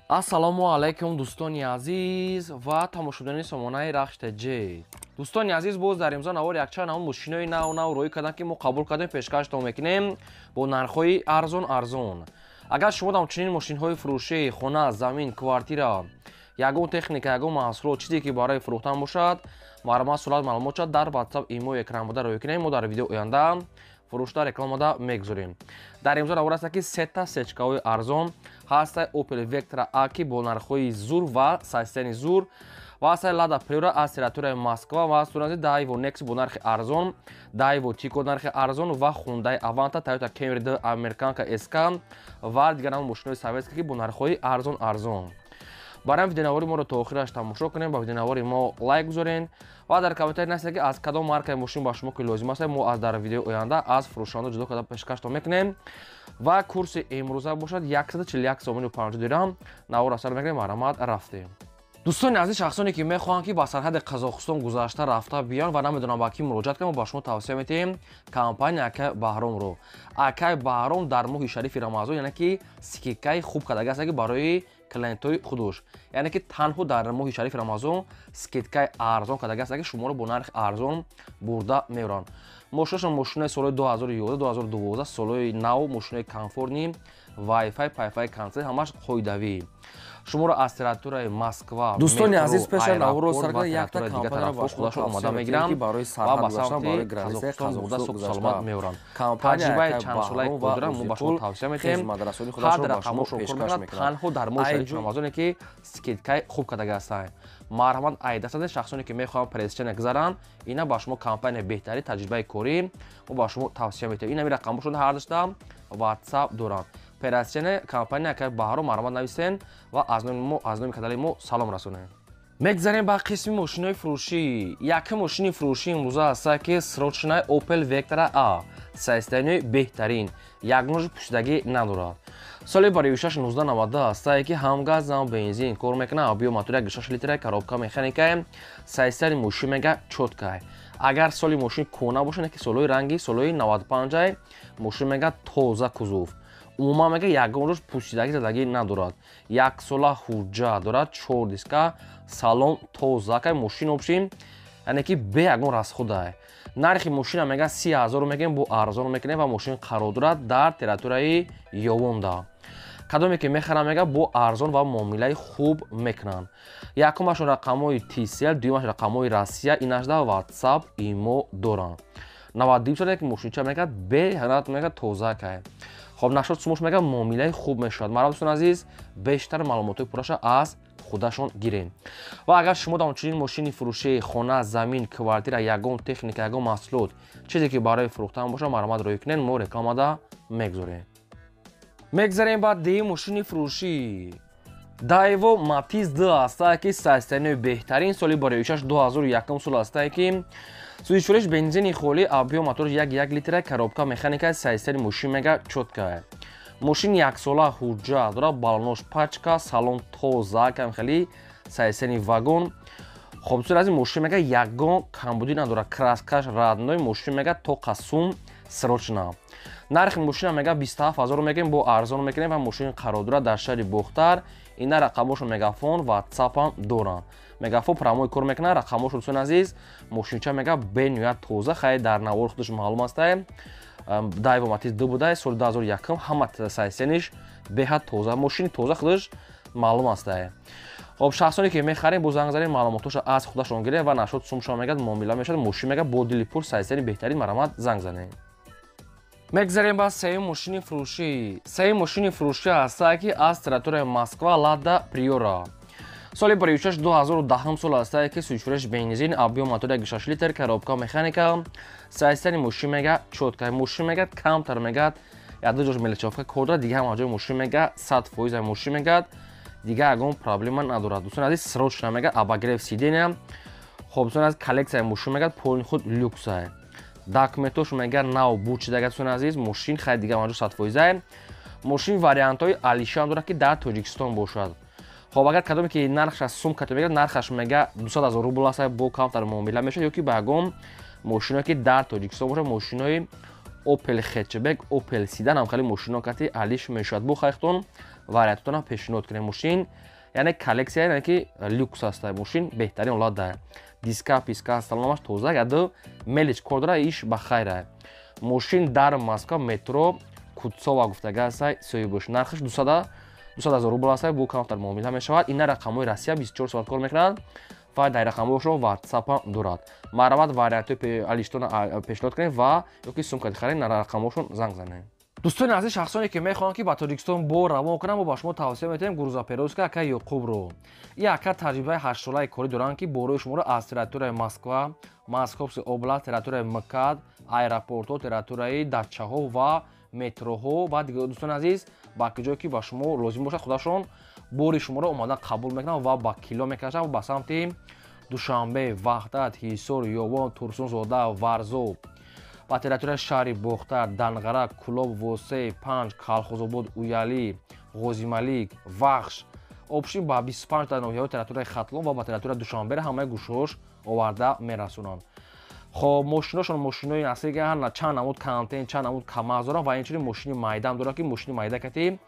Ассалому алайкум, дӯстони азиз ва тамошобинони сомонаи Рахш ТЖ. Дӯстони азиз, боз дар имзо навор якчанд намуд мошинои нав нав рӯй карданд, ки мо қабул кардем, пешкаштон мекунем бо нархҳои арзон арзон. Агар шумо дам чунин мошинҳои фурӯшӣ, хона, замин, квартира, ягон техника, ягон маҳсулот, чизе ки барои фурӯхтан бошад, марҳамат, сурат маълумот шад дар WhatsApp, имо экран буда рӯй кунем, мо дар видео оянда фурӯшда рекламада мегузорем. Дар имзо навор аст, ки сета сечкаҳои арзон ҳаста: Opel Vectra A, ки бо нархҳои зур ва состояние зур, ва ҳастаи Lada Priora аз территорияи Москва, ва ҳаст Daewoo Nexia бо нархи арзон, Daewoo Tico нархи арзон ва Hyundai Avanta, Toyota Camry 2 Американка SK ва дигар намуд мошинои советский, ки бо нархҳои арзон арзон. Барои видеонавори моро то охираш тамошо кунем, ба видеонавори мо лайк гузорен ва дар комментарий нависед, ки аз кадом маркаи мошин ба шумо ки лозим аст, мо аз дар видеои оянда аз фурӯшанда ҷудо карда пешкаштон мекунем. Ва курси имрӯза бошад 141 сомони 50 дирам. Навор сар мекунем, марҳамат, рафтем. Дӯстони азиз, шахсоне ки мехоҳанд, ки ба сарҳади Қазоқистон гузашта рафта биён ва намедонам ба кӣ муроҷиат кунам, ба шумо тавсия метиҳем компания Акай Баҳромро. Акай Баҳром дар моҳи шарифи Рамазон, яъне ки скидкаи хуб кардаги аст, ки барои клиентҳои худуш, яъне ки танҳо дар моҳи шарифи Рамазон скидкаи арзон кардаги аст, ки шуморо бо нархи арзон бурда меоранд. Мошинашон мошинои солҳои 2011, 2012, солҳои нав, мошинои комфортный, вайфай, пайфай, концерт, ҳамаш қоидавӣ. Шуморо аз территорияи Москва, дӯстони азиз, пеша наворо сар карда якта компанияро ба шумо худашон омода тавсия метиҳем, мегиранд ки барои ва сарҳад ба гузаштан, самти барои границаи Қазоқистон бурда Қазоқистон субҳ саломат гузашта меоранд. Компания Таҷрибаи Акай чандсолаи Баҳром ва қудра мо ба шумо Узипул тавсия метиҳем. хизматрасонии Ҳар худашро ба шумо рақамошон кор пешкаш мекунад мекунад. танҳо дар моҳи шарифи Айҷу Рамазоне, ки скидкаи хуб кардаги ҳастанд. Марҳамат, айдасаде шахсоне ки мехоҳанд пересечения гузаранд, ина ба шумо компания беҳтари таҷрибаи корӣ мо ба шумо тавсия метиҳем. Ин ҳами рақамошон ҳар душта WhatsApp доранд. Пересечения компания Акай Баҳром, марҳамат, нависен ва аз номи мо, аз номи канали мо салом расонем. Мегзарем ба қисми мошинои фурӯшӣ. Якум мошини фурӯшӣ имрӯза ҳаста, ки срочная Opel Vectra A, состояние беҳтарин, ягон пӯшидагӣ надорад. Соли бароишаш 1990 ҳастае, ки ҳам газ, ҳам бензин кор мекунад, объём мотор 1,6 литра, коробка механикае, состояние мошин мега чёткае. Агар соли мошин кӯҳна бошад, ки солҳои ранги солҳои 95, мошин мега тоза кузов. Умуман мега ягон рӯз пӯсидагӣ задагӣ надорад. Яксола ҳуҷҷат дорад, чор диска, салон тоза кай, мошин обшин, яъне ки бе ягон расходае. Нархи мошина мега 30 000 мекунем, бо арзон мекунем ва мошин қарор дорад дар территорияи Ёвонда. Кадоме ки мехарам, мега бо арзон ва муомилаи хуб мекунанд. Якумашон рақамҳои Tcell, дуюмаш рақамҳои Россия, инашда WhatsApp, имо доранд. 92 сола ки мошинча мега беҳрат мега тоза кай. Хоб, нашод сумош мега муомилаи хуб мешавад. Марҳамат, дӯстони азиз, бештар маълумотҳои пурраша аз худашон гирем. Ва агар шумо дар чунин мошини фурӯшӣ, хона, замин, квартира, ягон техника, ягон маҳсулот, чизе ки барои фурӯхтан бошад, марҳамат, рӯй кунед, мо рекламада мегузорем. Мегзарем ба дуюм мошини фурӯшӣ. Daewoo Matiz 2 ҳастае, ки состояние беҳтарин, соли бароишаш 2001 сол ҳастае, ки сӯзишвориш бензини холӣ, объём моторш 1,1 литра, коробка механика, состояние мошин мега чёткая. Мошин яксола ҳуҷҷат дорад, балонош пачка, салон тоза, кам хеле состояние вагон. Хоб, дӯстони азиз, мошин мега ягон камбудӣ надорад, краскаш родной, мошин мега тоқа сум срочно. Нархи мошина мега 27 000 мекунем, бо арзон мекунем ва мошин қарор дорад дар шаҳри Бохтар. Ина рақамошон мегафон, ватсапам доранд. Мегафон прямой кор мекунад, рақамошон, дӯстони азиз, мошинча мега бениҳоят тоза, хай дар навори худаш маълум астае. Daewoo Matiz 2 буда, соли 2001, ҳама состояниеш беҳад тоза, мошини тоза худаш маълум астае. Хоб, шахсоне ки мехарем, бо занг занед, маълумотҳоша аз худашон гиред ва нашод сумшон мегад муомила мешавад. Мошин мега бо дили пур, состояние беҳтарин, марҳамат, занг занед. Мегзарем ба сеюм мошини фурӯшӣ. Сеюм мошини фурӯшӣ ҳастае, ки аз территорияи Москва Лада Приора. Соли бароишаш 2010 сол ҳастае, ки сӯзишвориш бензин, объём мотор 1,6 литр, коробка механика, состояние мошин мега чётка. Мошин мегад камтар мегад, як ду ҷош мелочёвка кор дорад, дига ҳама ҷои мошин мега 100% мошин мегад, дига ягон проблема надорад. Дӯстони азиз, срочно мега обогрев сидения. Хоб, дӯстони азиз, коллекцияи мошин мегад полный худ люксае. Документош мега нав буд шидага, дӯстони азиз, мошин хай дига ҳама ҷо 100%. Мошин вариантҳои алишам дорад, ки дар Тоҷикистон бошад. Хоб, агар кадоме ки нархаш сум като мегирад, нархаш мега 200 000 рубл аст, бо камтар муомила мешавад, ё ки ба ягон мошиное ки дар Тоҷикистон бошад, мошинои Opel хэтчбек, Opel седан, ҳам хеле мошино кати алиш мешавад. Бо хайхтон вариантотона пешниҳод кунем. Мошин яъне коллексия, яъне ки люкс аст, мошин беҳтарин ҳолат дорад. Диска, писка, салонаш тоза, яду мелич кор дора, иш ба хайр. Мошин дар Москва метро Кутсова гуфтага аст соҳибаш. Нархаш 200 000 рубл аст, бо камтар муомила мешавад. Ина рақамҳои Россия 24 соат кор мекунанд ва дар рақамҳояшон WhatsApp дорад. Марҳамат, вариантҳои алиштона пешниҳод кунед ва ёки сумка харед, на рақамҳошон занг занед. Дӯстони азиз, шахсоне ки мехоҳанд ки ба Тоҷикистон бор равон кунанд, мо ба шумо тавсия метиҳем грузоперевозка ака Ёқубро. Ин ака таҷрибаи 8-солаи корӣ доранд, ки борои шуморо аз территорияи Москва, Московский область, территорияи МКАД, аэропортҳо, территорияи дачаҳо ва метроҳо ва дигар, дӯстони азиз, ба ҷое ки ба шумо лозим бошад, худашон бори шуморо омада қабул мекунанд ва ба кило мекашанд ба самти Душанбе, Ваҳдат, Ҳисор, Ёвон, Турсунзода, Варзоб, ба территорияи шаҳри Бохтар, Данғара, Кулоб, Восеъ, Панҷ, Калхозобод, Уялӣ, Ғозималик, Вахш, обшин ба 25 та ноҳияҳои территорияи Хатлон ва ба территорияи Душанберо ҳамаи гӯшаҳош оварда мерасонанд. Хоб, мошиношон мошинои аслӣ чанд намуд контейнер, чанд намуд КамАЗ доранд ва инчунин мошини майдаам доранд, ки мошини майда кати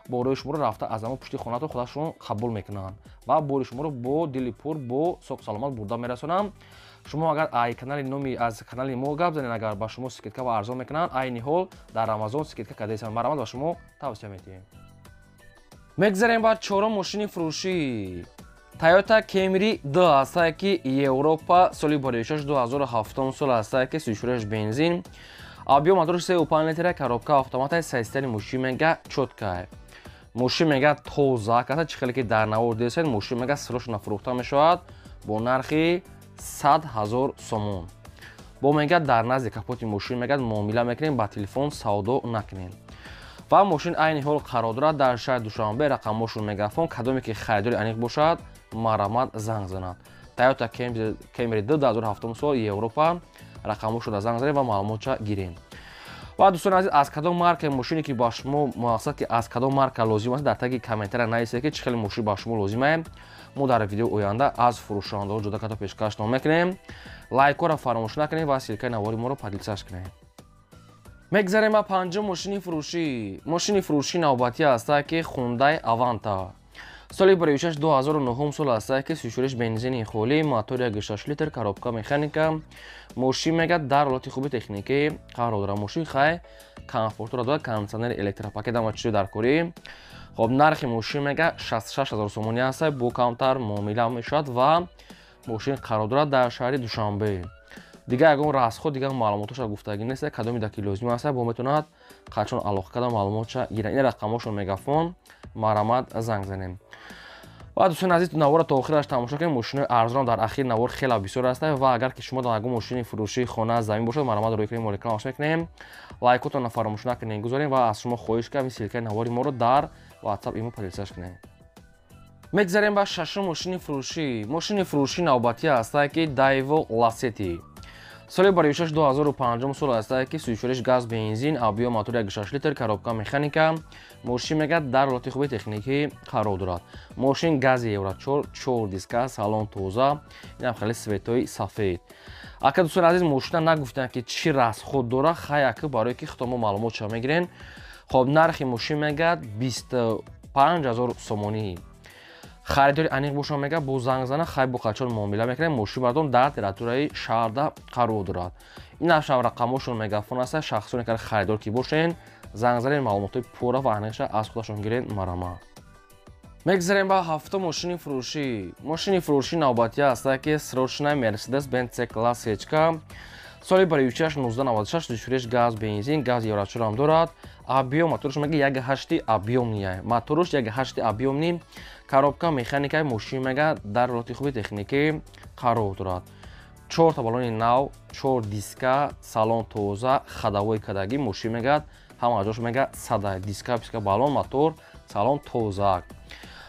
борои шуморо рафта аз ҳамон пушти хонатон худашон қабул мекунанд ва бори шуморо бо дили пур, бо соқ саломат бурда мерасонанд. Шумо агар ай канали номи аз канали мо гап занед, агар ба шумо скидка ва арзон мекунанд, айни ҳол дар Рамазон скидка кардаистанд. Марҳамат, ба шумо тавсия метиҳем. Мегзарем ба чорум мошини фурӯшӣ. Toyota Camry 2 ҳастае, ки Европа, соли 2006 2007 сол ҳастае, ки сӯшураш бензин. Объем моторш 3,5 литра, коробка автомата, состояние мошин мега чёткая. Мошин мега тоза, каса чӣ хеле ки дар навор дидед, мошин мега срочно фурӯхта мешавад бо нархи 100 000 сомон. Бо мега дар назди капоти мошин мега муомила мекунем, ба телефон савдо накунем. Ва мошин айни ҳол қарор дорад дар шаҳри Душанбе, рақамҳошон мегафон, кадоме ки харидори аниқ бошад, марҳамат занг занад. Toyota Camry 2 2007 сол Европа, рақамҳошро занг занед ва маълумотша гирем. Ва дӯстони азиз, аз кадом маркаи мошине ки ба шумо мақсад ки аз кадом марка лозим аст, дар таги комментария нависед, ки чӣ хеле мошин ба шумо лозим аст. Мо дар видеои оянда аз фурӯшандаҳо ҷудо карда пешкашатон мекунем. Лайкҳоро фаромӯш накунед ва ссылкаи навори моро поделиться кунед. Мегзарем ба панҷум мошини фурӯшӣ. Мошини фурӯшӣ навбатӣ ҳастае, ки Hyundai Avanta. Соли 2006 2009 сол ҳастае, ки сӯшуриш бензини холӣ, мотори 1.6 литр, коробка механика. Мошин мега дар ҳолати хуби техникӣ қарор дорад. Мошин хай комфортро дорад, кондитсионери, электропакет, ҳама чизи даркорӣ. Хоб, нархи мошин мега 66 000 сомонӣ ҳастае, бо камтар муомила мешавад ва мошин қарор дорад дар шаҳри Душанбе. Дигар ягон расход, дигар маълумотоша гуфтагӣ нест, кадоми даки лозим аст, бо метавонад қачон алоқа карда маълумотша гиранд. Ин рақамҳошон мегафон, марҳамат занг занем. Ва дӯстони азиз, наворро то охираш тамошо кунед. Мошинои арзон дар ахири навор хеле бисёр аст ва агар ки шумо дар ягон мошини фурӯшии хона замин бошад, марҳамат рӯй кунед, мо рекламаш мекунем. Лайкотонро фаромӯш накунед, гузорем ва аз шумо хоҳиш кардем ссылкаи навори моро дар WhatsApp имо поделиться кунед. Мегзарем ба шашум мошини фурӯшӣ. Мошини фурӯшӣ навбатӣ ҳастае, ки Daewoo Lacetti. Соли 2006 2005 сол ҳастае, ки сӯшуриш газ бензин, объем мотор 1.6 литр, коробка механика. Мошин мега дар ҳолати хуби техникӣ қарор дорад. Мошин гази Евро 4, 4 диска, салон тоза, инам хеле светои сафед. Ака дӯстони азиз, мошина нагуфтанд ки чӣ расход дорад, хай ака барои ки худо мо маълумотша мегирем. Хоб, нархи мошин мега 25 000 сомонӣ. Харидори аниқ боша мега бо занг зана, хай бо қачон муомила мекунем. Мошин бардон дар территорияи шаҳрда қарор дорад. Ин шаҳр рақамҳошон мегафон аст, шахсоне ки харидор ки бошен, занг занед, маълумотҳои пурра ва аниқша аз худашон гиред, марҳамат. Мегзарем ба ҳафтум мошини фурӯшӣ. Мошини фурӯшӣ навбатӣ ҳастае, ки срочная Mercedes Benz C-класс СЧК. Соли 2006 1996, сӯшуриш газ бензин, газ Евро 4 ҳам дорад. Объем моторш мега 1.8 объемный. Моторш 1.8 объемный. Коробка механика, мошин мега дар ҳолати хуби техникӣ қарор дорад. 4 та баллони нав, 4 диска, салон тоза, ходовой кадагӣ, мошин мега ҳама ҷош мега сада, диска, писка, баллон, мотор, салон тоза.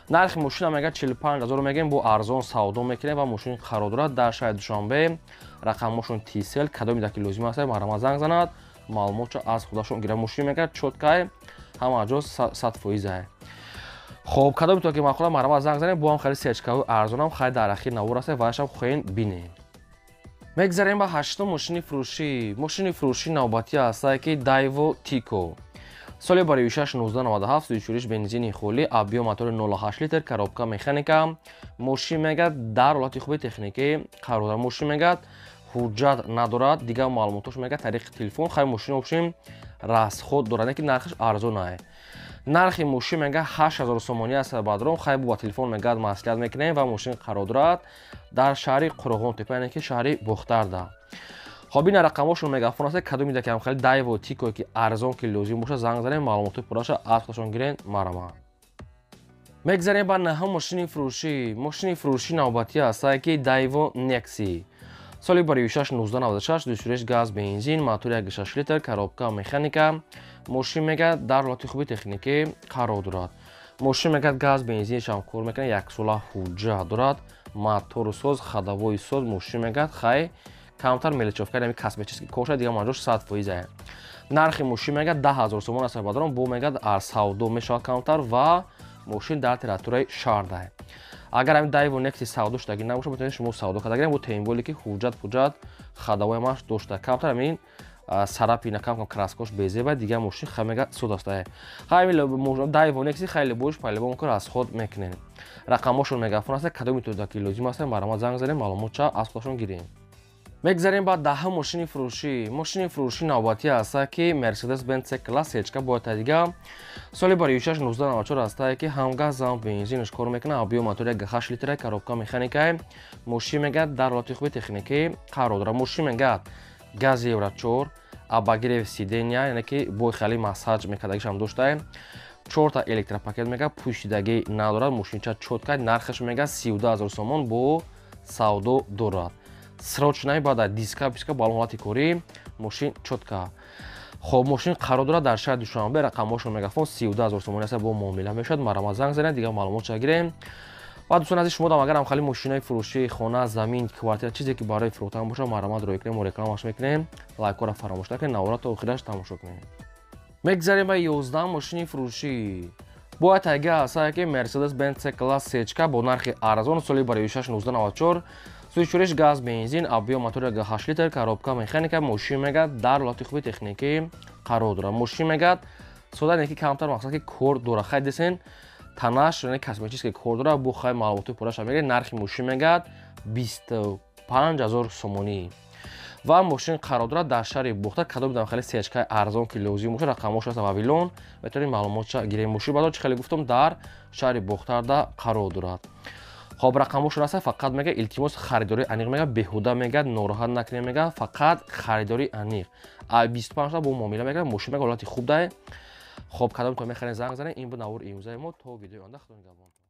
Нархи мошина мега 45 000 мегем, бо арзон савдо мекунем ва мошин қарор дорад дар шаҳри Душанбе. Рақамҳошон Tcell, кадоме даки лозим аст, марҳамат занг занад, маълумотша аз худашон гирад. Мошин мега чёткай, ҳама ҷо 100%. Хоб, кадоме то ки махӯла, марҳамат занг занед, бо ҳам хеле сечкаҳои арзонам хай дар ахир навор аст ва ашам хоҳем бинем. Мегзарем ба ҳаштум мошини фурӯшӣ. Мошини фурӯшӣ навбатӣ ҳастае, ки Daewoo Tico. Соли барои 1997, сӯзишвориш бензини холӣ, объём мотори 0,8 литр, коробка механика. Мошин мегӯяд дар ҳолати хуби техникӣ қарор дорад. Мошин мегӯяд ҳуҷҷат надорад, дигар маълумотош мегӯяд тариқи телефон. Хай, мошин общем расход дорад, не ки нархаш арзон ае. Нархи мошин мегӯяд 8000 сомонӣ аст, бадром. Хай, бо телефон мегӯяд маслиҳат мекунем ва мошин қарор дорад дар шаҳри Қурғонтепа, яъне ки шаҳри Бохтарда. Хоб, ина рақамҳошон мегафон аст. Кадоми даки ҳам хеле Дайво Тико ки арзон ки лозим боша, занг занем, маълумоти пурраша аз худашон гирен. Марама, мегзарем ба наҳум мошини фурӯшӣ. Мошини фурӯшӣ навбатӣ ҳастае ки Дайво Некси, соли барои 1996, дусуреш газ бензин, мотори 1,6 литр, коробка механика. Мошин мегӯяд дар ҳолати хуби техникӣ қарор дорад. Мошин мегӯяд газ бензиншам кор мекунад, яксола ҳуҷҷат дорад, мотору соз, ходовой соз. Мошин мегӯяд хай камтар мелочёвка, яъне косметический корша, дигар манҷош 100% ае. Нархи мошин мегӯяд 10 000 сомон аст, бадром. Бо мегӯяд савдо мешавад камтар ва мошин дар территорияи шаҳр. Агар ҳамин Дайво Некси савдо шудагӣ набошад, метавонед шумо савдо карда гирем, бо тем более ки ҳуҷҷат пуҷҷат ходовой ҳамаш дошта. Камтар ҳамин сарапи на кам кам краскош безеба, дигар мошин хай мега суд аст. Ҳамин Дайво Некси хеле бош пайлебон кор аз худ мекунем. Рақамҳошон мегафон аст. Кадоми ки лозим аст, марҳамат, занг занем, маълумотча аз худашон гирем. Мегзарем ба даҳум мошини фурӯшӣ. Мошини фурӯшӣ навбатӣ ҳаста ки Мерседес Бенз С класс сечка бояд дига, соли барои 1994 ҳастае ки ҳам газ ҳам бензинаш кор мекунад, объём мотори 1,8 литра, коробка механикае. Мошин мегӯяд дар ҳолати хуби техникӣ қарор дорад. Мошин мегӯяд гази Евро 4, обогрев сидения, яъне ки бо хеле массаж мекардагишам доштае, чорта электропакет, мегӯяд пӯшидагӣ надорад. Мошинча чётко. Нархаш мегӯяд 32 000 сомон, бо савдо дорад. Срочный баъд диска писка балон, ҳолати корӣ мошин чётко. Хоб, мошин қарор дорад дар шаҳри Душанбе. Рақамҳошон мегафон, 32 000 сомонӣ аст, бо муомила мешавад. Марҳамат, занг занед, дигар маълумотша гирем. Ва дӯстон азиз, шумо агар ҳам хали мошинои фурӯшӣ, хона, замин, квартира, чизе ки барои фурӯхтан бошад, марҳамат, рӯй кунем, мо рекламаш мекунем. Лайкҳоро фаромӯш накунед, навора то охираш тамошо кунед. Мегзарем ба 11 мошини фурӯшӣ. Бояд тайга ҳастае ки Мерседес Бенз С класс сечка бо нархи арзон, соли барои 1994, сӯзишвориш газ бензин, объём мотори 8 литр, коробка механика. Мошин мегӯяд дар ҳолати хуби техникӣ қарор дорад. Мошин мегӯяд сода, не ки камтар мақсад ки кор дорад. Хай, десен танаш, яъне косметический кор дорад, бо хай маълумоти пурраша мегӯяд. Нархи мошин мегӯяд 25 000 сомонӣ ва мошин қарор дорад дар шаҳри Бохтар. Кадом дам хеле сечкаи арзон ки лозим бошад, рақамҳош аст, Вавилон, метавонед маълумотша гирем. Мошин бадо чи хеле гуфтам, дар шаҳри Бохтарда қарор дорад. Хоб, рақамҳошон аст. Фақат мега илтимос, харидории аниқ, мега беҳуда мега нороҳат накунем, мега фақат харидории аниқ. А 25 бо муомила мега. Мошин мега ҳолати хуб дае. Хоб, кадом то мехарем, занг занем. Ин буд навори имрӯзаи мо. То видеои оянда, худо нигаҳбон.